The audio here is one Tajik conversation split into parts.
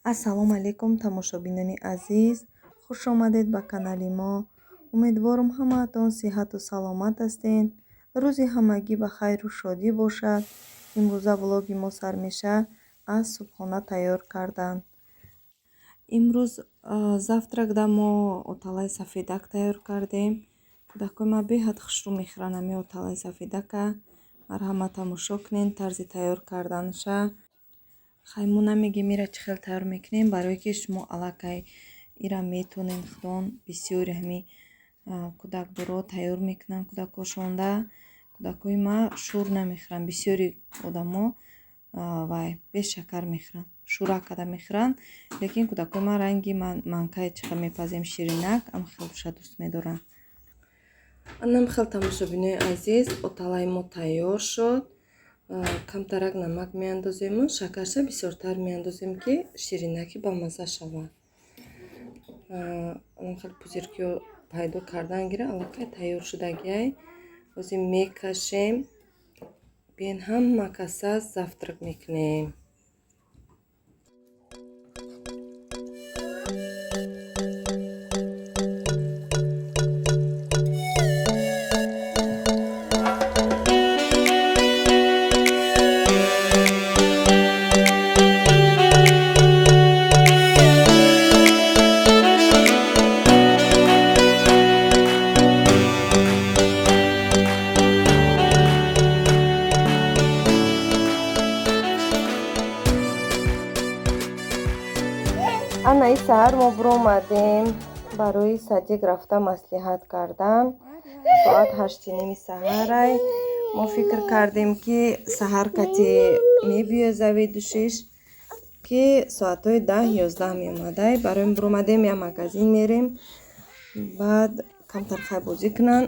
Ассалому алайкум, тамошобинони азиз, хуш омадед ба канали мо. Умедворам, ҳамаатон сиҳату саломат ҳастед. Рӯзи ҳамагӣ ба хайру шодӣ бошад. Имрӯза влоги мо сар меша аз субҳона тайёр кардан. Имрӯз завтракда мо оталаи сафедак тайёр кардем. Кӯдакои ман беҳад хушрӯ мехӯранд ҳамин оталаи сафедака. Марҳамат, тамошо кунед тарзи тайёр карданаша. Хай, мо намегем ира чӣ хел тайёр мекунем, барое ки шумо аллакай ира метонед худон. Бисёри ҳами кӯдакдоро тайёр мекунанд кӯдакошонда. Кӯдакои ма шӯр намехӯранд. Бисёри одамо вай бешакар мехӯранд, шӯра карда мехӯранд, лекин кӯдакои ма ранги манкае чӣ хел мепазем, ширинак, ам хелша дӯст медоранд. Анам хел, тамошобинои азиз, оталаи мо тайёр шуд. Камтарак намак меандозему шакарша бисёртар меандозем, ки ширинаки бамазза шавад. Анам хел пузырькиҳо пайдо кардан гира, аллакай тайёр шудагиай. Ҳозир мекашем, биен, ҳама каса завтрак мекунем. Ана и саҳар мо биромадем барои садик рафта маслиҳат кардан. Соат 8:30 саҳарай. Мо фикр кардем, ки саҳар кати мебиёзави душиш, ки соатҳои 10-11 меомадай. Барои биромадем, я магазин мерем, баъд камтар хайбозӣ кунанд,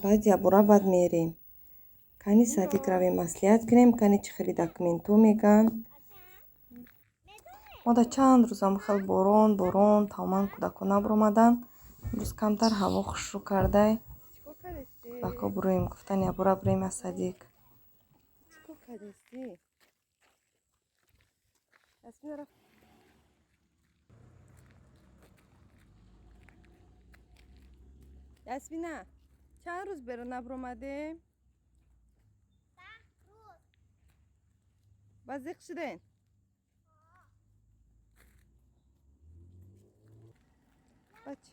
баъд ябора баъд мерем. Кани садик равем, маслиҳат кунем, кани чӣ хели документҳо мегӯянд. Мо дар чанд рӯзам хел борон борон, тамоман кӯдакҳо набаромаданд. Имрӯз камтар ҳаво хушрӯ кардай. Кӯдакҳо буроем гуфтан, ябора бироем аз садик. Ясмина, чанд рӯз берун набаромадем? Ба зиқ шуден? Бач.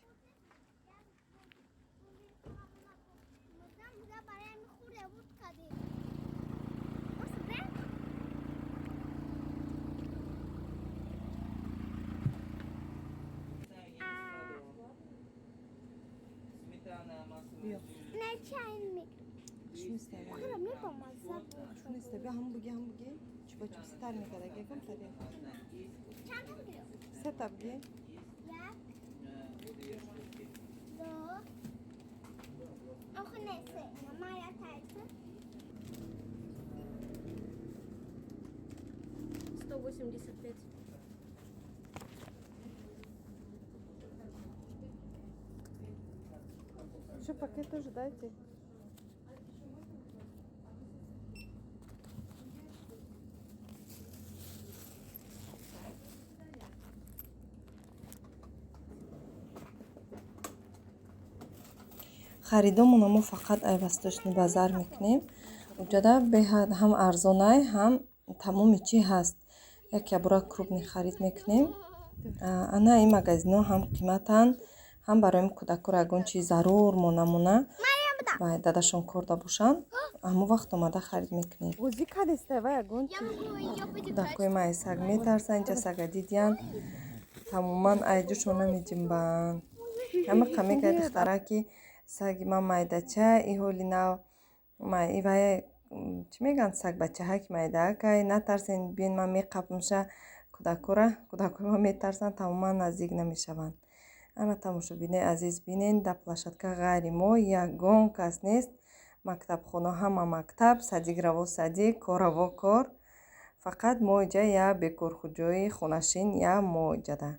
Ҳам буги, чупа чупси тар мекарда, гекам тари. Сета буги. Як, ду, охе не, се. Мама, я тайса. 185. Еще пакет тоже дайте. Харидомона мо фақат ай Восточный базар мекунем. Уҷода беҳад ҳам арзонай, ҳам тамоми чӣ ҳаст. Як ябора крупный харид мекунем. Ана ин магазинҳо ҳам қиматанд, ҳам барои кӯдакҳоро ягон чизи зарур монамона ва дадашон корда бошанд, ҳамон вақт омада харид мекунем. Кӯдакҳои ма ай саг метарсанд. Инҷа сага дидиянд, тамоман айҷӯшон намеҷимбанд. Ҳамақа мегӯяд духтара, ки саги ман майдача, и ҳоли нав ивай чӣ мегӯянд, сагбачаҳа ки майдаакай, натарсен, биён, ман меқапмша кӯдакҳоро. Кӯдакҳои ман метарсанд, тамоман наздик намешаванд. Ана, тамошобинои азиз, бинен, дар площадка ғайри мо ягон кас нест. Мактабхона ҳама мактаб, садик раво садик, кор раво кор. Фақат мо иҷа я бекорхуҷои хонашин, я мо иҷада.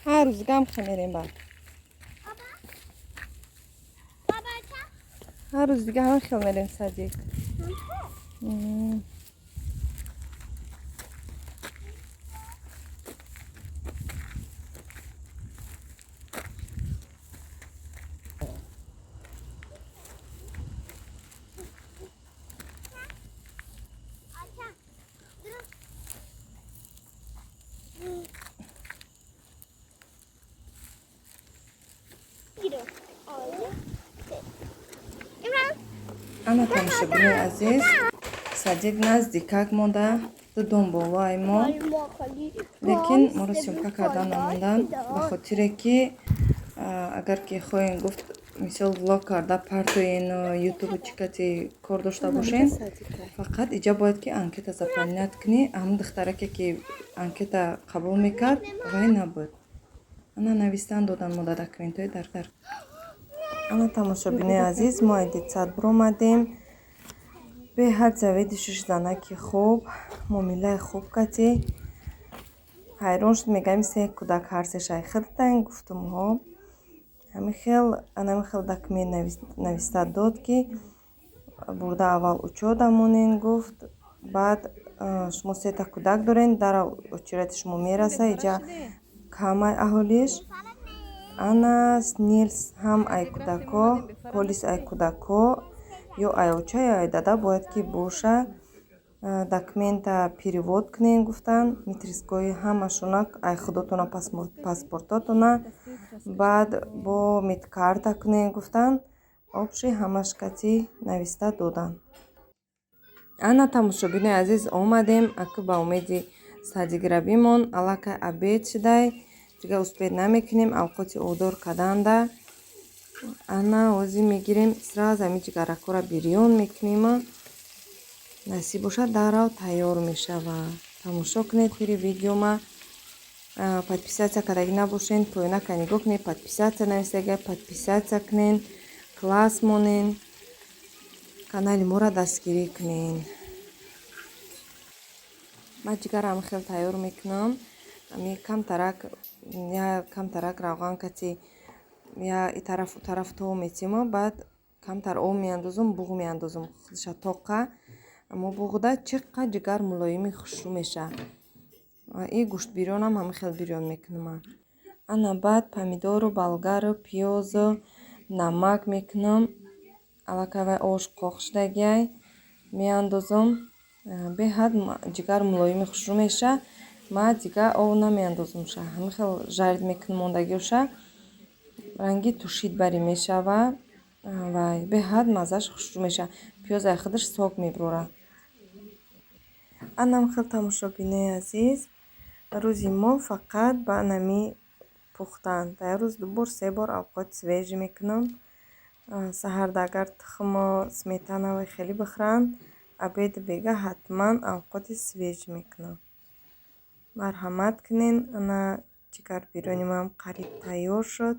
Ҳар рӯз гам мерем баъд. Ҳар рӯз дига ҳамин хел мерем садик. Ана, тамошобинои азиз, садик наздикак монда, ду дом болои мо, лекин моро съёмка кардан намондан, ба хотире ки агар ки хоҳем, гуфт, мисол, влог карда партоен, ютубу чӣ кати кор дошта бошем, фақат иҷа бояд ки анкета заполнять кунӣ. Ҳамн духтараке ки анкета қабул мекард, вай набуд. Ана, навистан додан мода документҳои дар. Ана, тамошобинои азиз, мо ай детсад биромадем. Беҳад заведующий занаки хуб, муомилаи хуб кати. Ҳайрон шуд, мегаем, се кӯдак ҳар сешай худтан? Гуфтум, ҳо. Ҳамин хел, анами хел документ нависта дод, ки бурда аввал учёт монен, гуфт, баъд шумо сета кӯдак дорен, дар очереди шумо мераса, иҷа камай аҳолиш. Ана, СНИЛС ҳам ай кӯдако, полис ай кӯдако, ё ай оча, ё ай дада бояд ки боша. Документа перевод кунен, гуфтанд, митрискои ҳамашона, ай худотона, паспортотона, баъд бо медкарта кунен, гуфтанд. Общий ҳамаш кати нависта доданд. Ана, тамошобинои азиз, омадем аку ба умеди садигравимон. Аллакай обед шудай, дига успеть намекунем авқоти одор карданда. Ана, ҳозир мегирем, сразу ҳамин ҷигаракҳоро бирён мекунема. Насиб бошад, даррав тайёр мешавад. Тамошо кунед охири видеома. Подписаться кардагӣ набошен, поёнака нигоҳ кунед, подписаться нависага, подписаться кунен, класс монен, канали моро дастгирӣ кунен. Ман ҷигарам хел тайёр мекунам. Ами камтарак, я камтарак равған кати я и тараф у тараф то метима, баъд камтар об меандозум, буғ меандозум, худша тоқа. Аммо буғда чиққа ҷигар мулоими хушрӯ меша. И гӯшт бирёнам ҳамин хел бирён мекунам. Ана, баъд помидору, болгару, пиёзу, намак мекунам. Аллакай вай ош қоқ шудагиай, меандозум. Беҳад ҷигар мулоими хушрӯ меша. Ман дига об намеандозумша, ҳамин хел жарить мекунам мондагиоша, ранги тушид барӣ мешава ва беҳад маззаш хушрӯ меша. Пиёз ай худаш сок мебурад. Анам хел, тамошобинои азиз, рӯзи мо фақат ба анами пухтан. Дар рӯз ду бор, се бор авқоти свежий мекунам. Саҳарда агар тухму сметана вай хеле бихӯранд, обеду бега ҳатман авқоти свежий мекунам. Марҳамат кунен. Ана, ҷигар бирёнимам қариб тайёр шуд.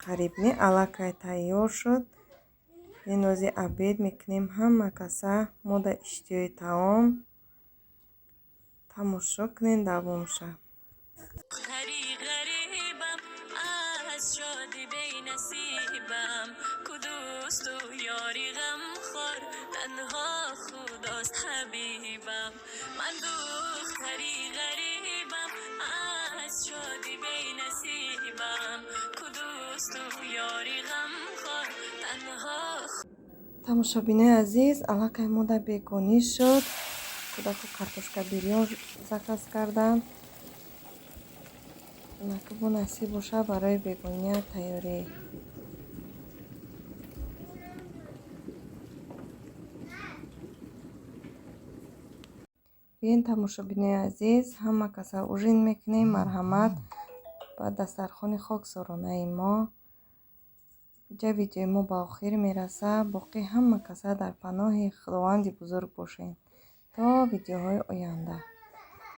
Қариб не, аллакай тайёр шуд. Енози обед мекунем ҳама каса, мода иштиҳои таом. Тамошо кунен давомша. Ғарибам, аз шоди бенасибам, ку дӯсту ёри ғамхор, танҳо худост ҳабибам. Ман духтари ғарибам, аз шоди бенасибам, ку дӯсту ёри ғамхор, танҳо Тамошобинои азиз, аллакай мода бегонӣ шуд. Кӯдаку картошка бирён заказ карданд. Накубу насиб боша, барои бегония тайёрӣ. Биён, тамошобинои азиз, ҳама каса ужин мекунем. Марҳамат ба дастархони хоксоронаи мо. Инҷа видеои мо ба охир мерасад. Боқӣ ҳама каса дар паноҳи Худованди бузург бошед то видеоҳои оянда.